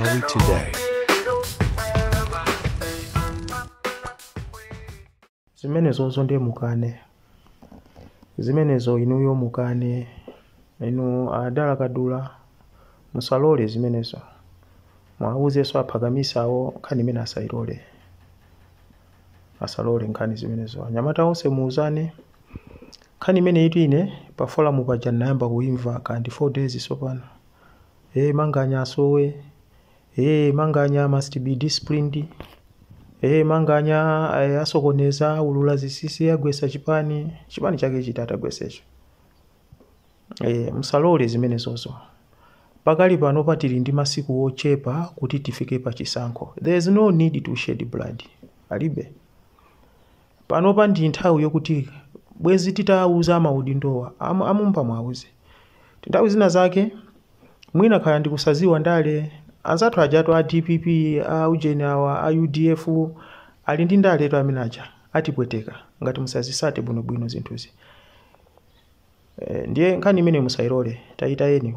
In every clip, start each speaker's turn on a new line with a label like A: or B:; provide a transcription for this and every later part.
A: Malawi Today.
B: Zimenezozo ndiye mukane. Zimenezo inuyo mukane. Inu adala kadula musalole zimenezo. Mwauzeso aphakamisawo nkhani imene asayilole. Asalole nkhani zimenezo. Anyamata onse muuzane. Nkhani imene itu ine pa forum paja nayamba kuimva kandi 4 days sopano. Manganya asowe. Manganya must be disciplined. Manganya asokoneza ulula zisisi agwesa chipani. Chipani chake chitata gwesecho. Musalole zimenezozo. Pakali pano patili ndi masiku ochepa kuti tifike pa chisankho. There is no need to shed blood. Alibe. Panopa ndi nthawi yokuti bwezi titauza maudindowa amumpa mwauze. Nthawi zina zake mwina kaya ndikusaziwa ndale anzathu ajatu a DPP a ujeni awa a UDF ali ndi ndale amene aja atipweteka ngati musazisate bwinobwino zinthuzi. Ndiye nkhani imene musayilole tayitayeni.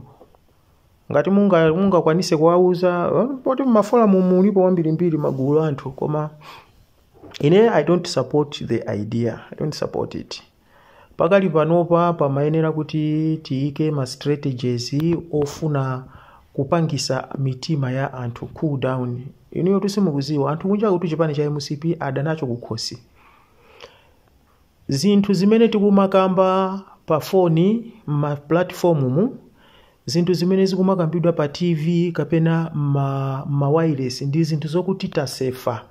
B: Ngati mungakwanise kuwauza poti mafola mulipo wambirimbiri magulu anthu, koma ine I don't support the idea. I don't support it. Pakali panopa pamayenera kuti tiike ma strategies ofuna kupangisa mitima ya anthu cool down. Inuyo tusimukuziwa anthu kunja kuti chipani cha MCP adanacho kukhosi. Zinthu zimene tikumakamba pa foni ma platform mu, zinthu zimene zikumakambidwa pa TV kapena ma wireless ndi zinthu zokuti tasefa.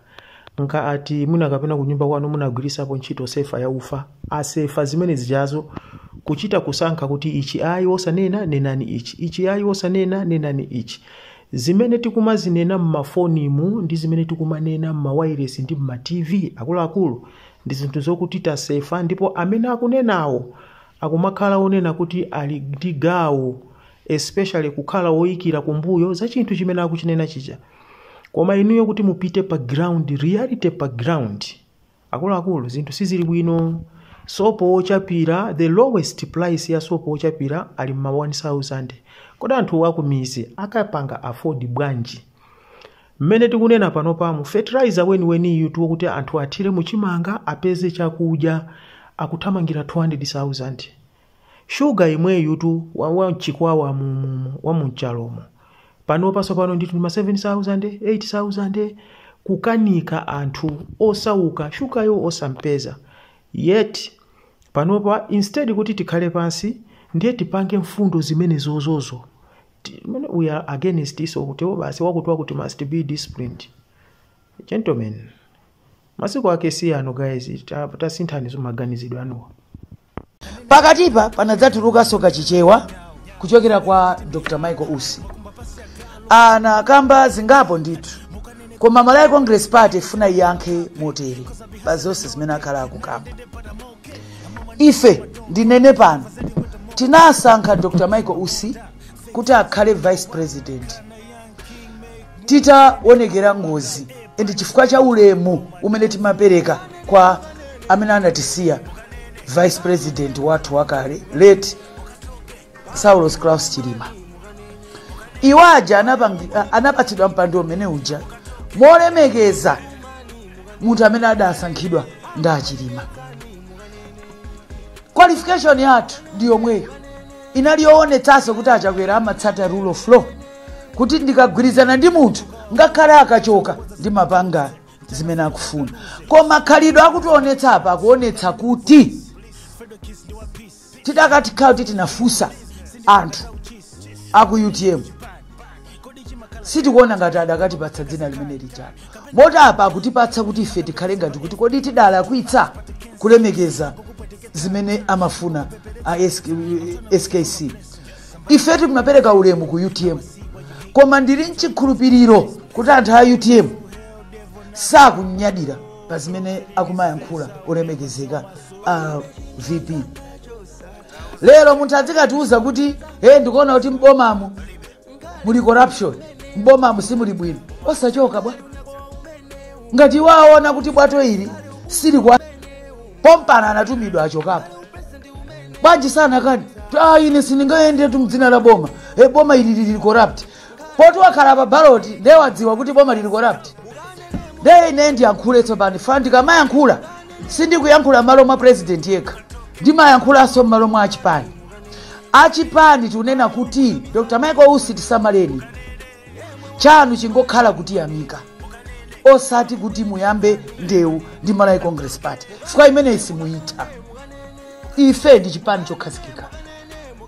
B: Nka ati mwina kapena kunyumba kwanu munagwirisapo ntchito sefa ya ufa. Asefa zimene zijazo kuchita kusankha kuti ichi ayi osanena nenani ichi, ichi ayi osanena nenani ichi. Zimene tikumazinena mmafonimu ndi zimene tikumanena mma wireless ndi mma TV akuluakulu ndi zinthu zokuti tasefa, ndipo amene akunenawo akumakhala onena kuti ali ndi gawo, especially kukhala woyikira kumbuyo za chinthu chimene akuchinena chija. Koma inuyo kuti mupite pa ground, reality pa ground, akuluakulu zinthu sizili bwino. Sopo wochapira, the lowest price ya sopo wochapira ali ma 1000. Kodi anthu akumizi akapanga afford bwanji? Mmene tikunena pano pamu fertilizer weniweniyu tuwo kuti anthu athire muchimanga apeze chakudya akuthamangira 200,000. Sugar imweyu tu wa mchikwawa wa mchalomo. Pano paso pano nditu ma 7,000, 8,000 kukanika anthu osauka shugayo osampeza. Yet panopa instead kuti tikhale pansi ndiye tipange mfundo zimene zozozo. We are against this kuti basi wakuti wakuti must be disciplined. Gentlemen, masiku ake si ano guys, tasinthani zomaganizidwe anuwa.
C: Pakatipa panadzatulukanso kachichewa kuchokera kwa Dr. Michael Usi. Anakamba zingapo ndithu, koma Malawi Congress Party ifuna iyankhe motere pa zonse zimene akhala akukamba. Ife ndinene pano tinasankha Dr. Michael Usi kuti akhale vice president titaonekera ngozi ndi chifukwa cha ulemu umene timapereka kwa amene anatisiya vice president wathu wakale late Saulos Klaus Chilima. Iwaja anapatsidwa mpando umene uja molemekeza munthu amene adasankhidwa ndi Achilima. Qualification yathu ndi yomweyo inali yoonetsanso kuti Achakwera amatsata rule of law, kuti ndikagwirizana ndi munthu ngakhale akachoka ndimapanga zimene akufuna. Koma khalidwe akutionetsa apa akuonetsa kuti tidakatikhala kuti tinafusa anthu aku UTM sitikuona ngati adakatipatsa dzina limene lijalo. Moti apa akutipatsa kuti ife tikhale ngati kuti kodi tidalakwitsa kulemekeza zimene amafuna a SKC. Ife timapereka ulemu ku UTM, koma ndili mchikhulupiriro kuti anthu a UTM sakunyadira pa zimene akumayankhula olemekezeka a VP. Lero munthu adzikatiuza kuti ndikuona kuti mbomamo muli corruption, mbomamo simuli bwino, osachoka bwa. Ngati waona kuti bwato ili sili kwa pompana anatumidwa achokapo. Bwanji sana kani ine sindingaende tu mdzina la boma, boma ili lili corrupt. Poti wakhala pa ballot ndiye wadziwa kuti boma lili corrupt. Ndiye ine ndiyankhule tsopano, fa ndikamayankhula sindikuyankhula m'malo mwa president yekha, ndimayankhulanso m'malo mwa achipani. Achipani tikunena kuti Dr. Michael Usi tisamaleni, chanu chingokhala kutiyamika, osati kuti muyambe ndewu ndi Malawi Congress Party, chifukwa imeneyi simuyitha. Ife ndi chipani chokhazikika.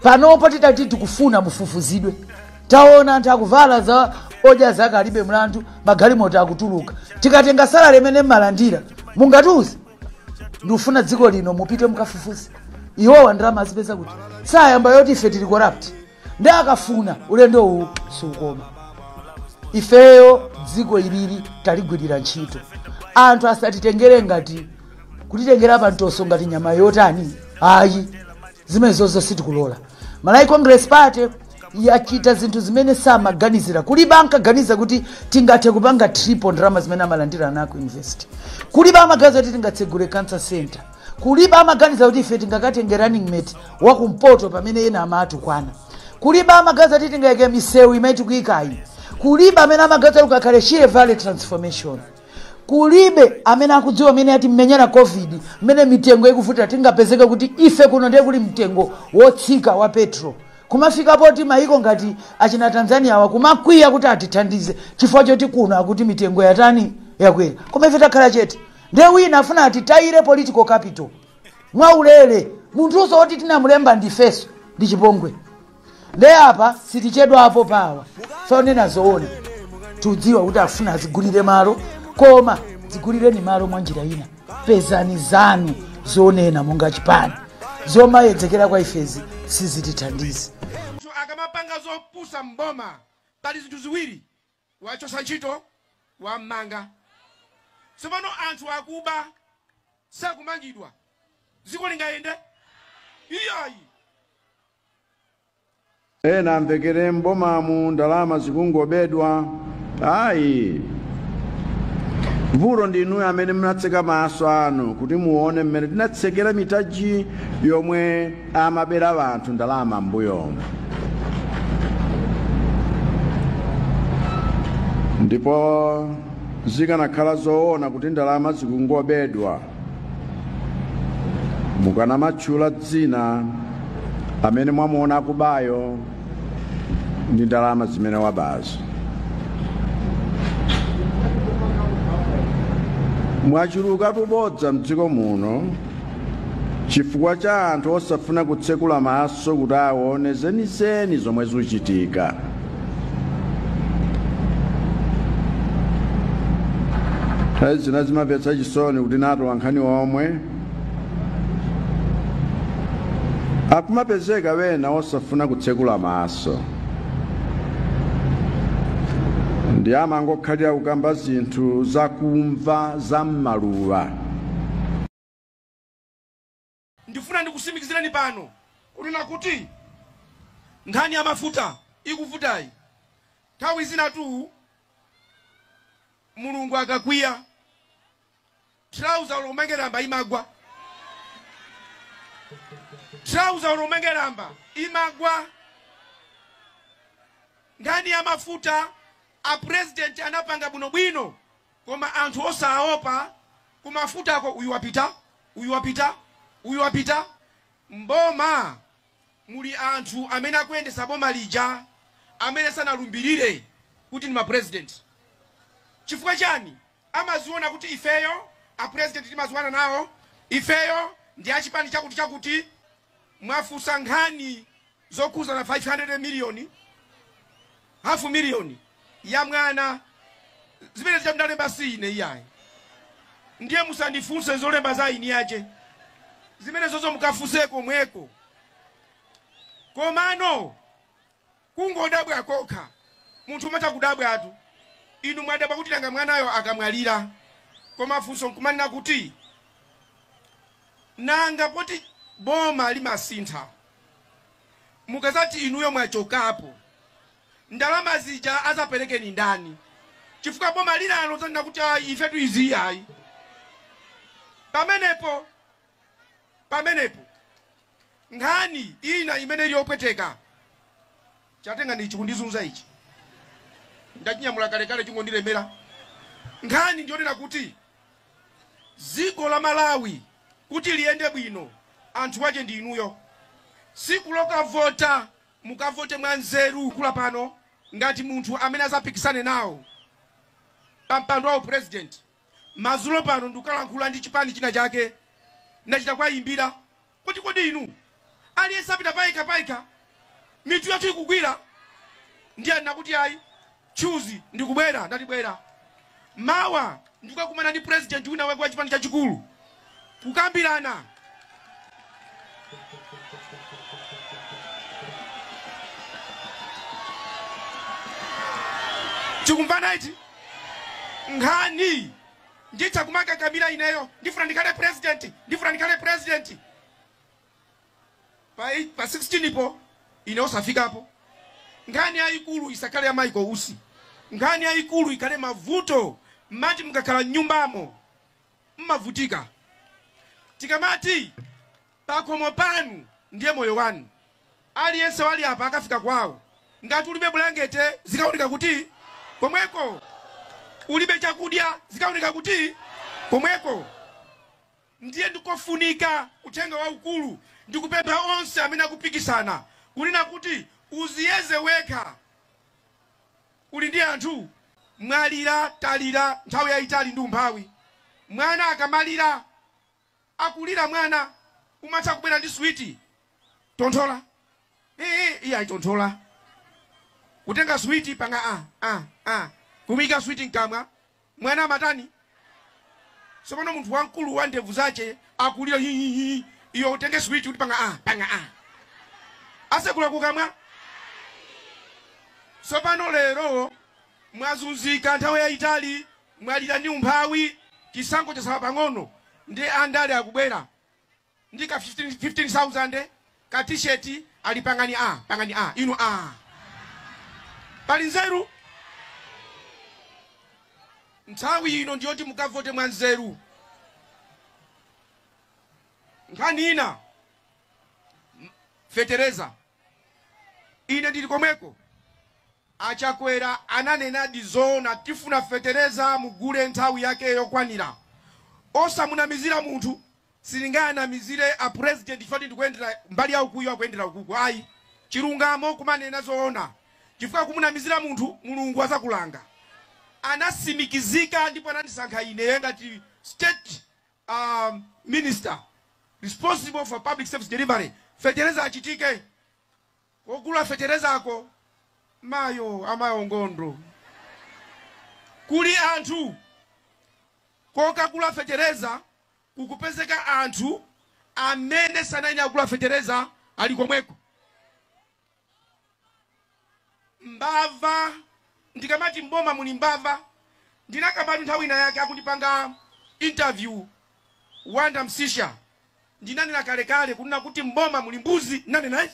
C: Panopo titati tikufuna mufufuzidwe, taona anthu akuvala za odya zake alibe mlandu, magalimoto akutuluka. Tikatenga salary imene mmalandira mungatiuze? Ndikufuna dziko lino mupite mukafufuze iwowa ndalama azipeza kuti sayamba yoti ife tili corrupt. Ndi akafuna ulendo uwu sukoma. Ifeyo dziko ilili taligwirira ntchito, anthu asatitengere ngati kutitengera pantoso ngati nyama yotani, ayi, zimenezozo sitikulola. Malawi Congress Party yachita zinthu zimene samaganizira. Kulibe ankaganiza kuti tingathe kupanga triple ndalama zimene amalandira ana ku university. Kulibe amaganiza kuti tingatsegule cancer center. Kulibe amaganiza kuti ife tingakatenge running mate wakumpoto pamene ena amatukwana. Kulibe amaganiza kuti tingayike misewu imene tikuyikayi. Kulibe amene amaganiza kuti kukakhale Shire Valley transformation. Kulibe amene akudziwa amene ati mmenyera COVID, mmene mitengo ikuvuta, tingapezeke kuti ife kuno ndiye kuli mtengo wotsika wa petrol. Kumafika poti maiko ngati achina Tanzania awa kumakwiya kuti atithandize chifukwa choti kuno akuti mitengo yatani yakwera, koma ife takhala chete. Ndiye wina afuna atitayire political capital mwaulere, munthuso woti tinamulemba ndifeso ndi chipongwe. Ndiye apa sitichedwapo pawa, sonena zoona, tudziwa kuti afuna azigulire malo, koma zigulireni malo mwa njira ina, pezani zanu zonena monga chipani, zomayedzekera kwa ifezi sizitithandiza.
A: Munthu akamapanga zopusa mboma pali zinthu ziwiri, wachosa ntchito, wammanga. Tsopano anthu akuba sakumangidwa, dziko lingayende? Iyayi.
D: Ena amvekere mbomamu ndalama zikungobedwa. Ayi, vuto ndinu amene munatseka maso anu kuti muone mmene tinatsekera mitaji yomwe amabera anthu ndalama m'mbuyomu. Ndipo zikanakhala zoona kuti ndalama zikungobedwa, mukanamatchula dzina amene mwamuona akubayo ndi ndalama zimene wabazo. Mwachuluka tubodza mdziko muno chifukwa cha anthu osafuna kutsekula maso kuti aone zenizeni zomwe zikuchitika. Nthawi zina zimamvetsa chisoni kuti nato ankhani omwe akumapezeka wena osafuna kutsekula maso, ndi amangokhalira kukamba zinthu zakumva za m'maluwa.
A: Ndifuna ndikusimikizireni pano kunena kuti nkhani ya mafuta ikuvutayi, nthawi zina tu Mulungu akakwiya trouser lomangeramba imagwa, trouser lomangeramba imagwa. Nkhani ya mafuta a president anapanga bwinobwino, koma anthu osaopa kumafutako, uyu wapita, uyu wapita, uyu wapita. Mboma muli anthu amene akuyendesa boma lija amene sanalumbirire kuti ndi ma president. Chifukwa chani? Amaziona kuti ifeyo a president timaziwana nawo, ifeyo ndi achipani chakuti chakuti. Mwafusa nkhani zokhuza na 500 million, half million ya mwana, zimene zichamudalemba si ine iyayi. Ndiye musandifunse zolemba za ine yache, zimene zozo mukafunse komweko. Komano kungodabwa kokha, munthu umatha kudabwa atu. Inu mwadabwa kuti nanga mwanayo akamwalira, koma funso nkumanena kuti nanga poti boma limasintha, mukazati inuyo mwachokapo, ndalama zija azaperekeni ndani? Chifukwa boma linalo zanena kuti ayi, ifetu izi ayi. Pamenepo nkhani ina imene ili yopweteka, chatenga ndi ichi kundizunza ichi. Ndachinyamula kalekale, chingondilemera. Nkhani ndionena kuti dziko la Malawi kuti liyende bwino, anthu ache ndi inuyo. Siku lokavota, mukavote mwa nzeru. Kula pano ngati munthu amene azapikisane nawo pa mpando wawo president. Madzulo pano ndikukalankhula ndi chipani china chake, ndachita kwayimbira kuti kodi inu aliyense apita payekha payekha, mitu yathu ikugwira. Ndiye nakuti ayi, chuzi ndikubwera, ndatibwera. Mawa ndikukakumana ndi president wina wake wa chipani chachikulu kukambirana. Chikumvana iti nkhani nditha kumakakamira ineyo, ndifuna ndikhale president, ndifuna ndikhale president. Pa 16 po ine osafikapo. Nkhani yayikulu isakhale ya Michael Usi, nkhani yayikulu ikhale mavuto. Mmati mukakhala mnyumbamo mmavutika. Tikamati pakhomo panu ndiye moyo wanu. Aliyense wali apa akafika kwawo, ngati ulibe bulangete zikaoneka kuti komweko, ulibe chakudya zikaoneka kuti komweko. Ndiye ndikofunika uthenga waukulu, ndikupempha onse amene akupikisana kunena kuti uziyeze wekha. Uli ndi anthu mwalira, talira nthawi yayitali ndi umphawi. Mwana akamalira, akulira mwana, umatha kubwera ndi switi, tonthola, iye ayitonthola, kutenga switi panga a a a kumuyika switi mkamwa, mwana amatani? Tsopano munthu wamkulu wa ndevu zache akulira hihihi, iyo utenge switi kuti panga a panga a, asekula kukamwa. Tsopano lero mwazunzika nthawi yayitali, mwalira ndi umphawi, chisankho chasala pang'ono, ndi andale akubwera ndi ka 15,000 ka T-shirt, ali pangani a pangani a inu a. Pali nzeru? Nthawi ino ndiyoti mukavote mwa nzeru. Nkhani ina, fetereza. Ine ndili komweko, Achakwera ananenadi zoona, tifuna fetereza mugule nthawi yake yokwanira, osamunamizira munthu. Silingayanamizire a president chifukwa ndikuyendera mbali yawo, kuyo akuyendera ukuku, ayi. Chilungamo kumanena zoona, chifukwa kumunamizira munthu, Mulungu azakulanga. Anasimikizika ndipo anandisankha ine ngati state minister responsible for public service delivery. Fetereza achitike. Kogula feterezako, mayo amayo ngondo, kuli anthu kokagula fetereza, kukupezeka anthu amene sanaine agula fetereza ali komweko, mbava. Ndikamati mboma muli mbava, ndinakambatu nthawi ina yake akundipanga interview Wanda Msisha, ndinanena kalekale kunena kuti mboma muli mbuzi. Nanena izi,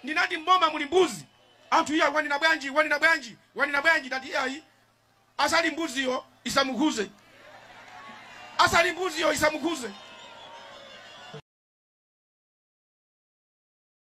A: ndinati mboma muli mbuzi. Anthu iya, wanena bwanji, wanena bwanji, wanena bwanji? Ndati iyayi, asali mbuziyo isamukhuze, asali mbuziyo isamukhuze.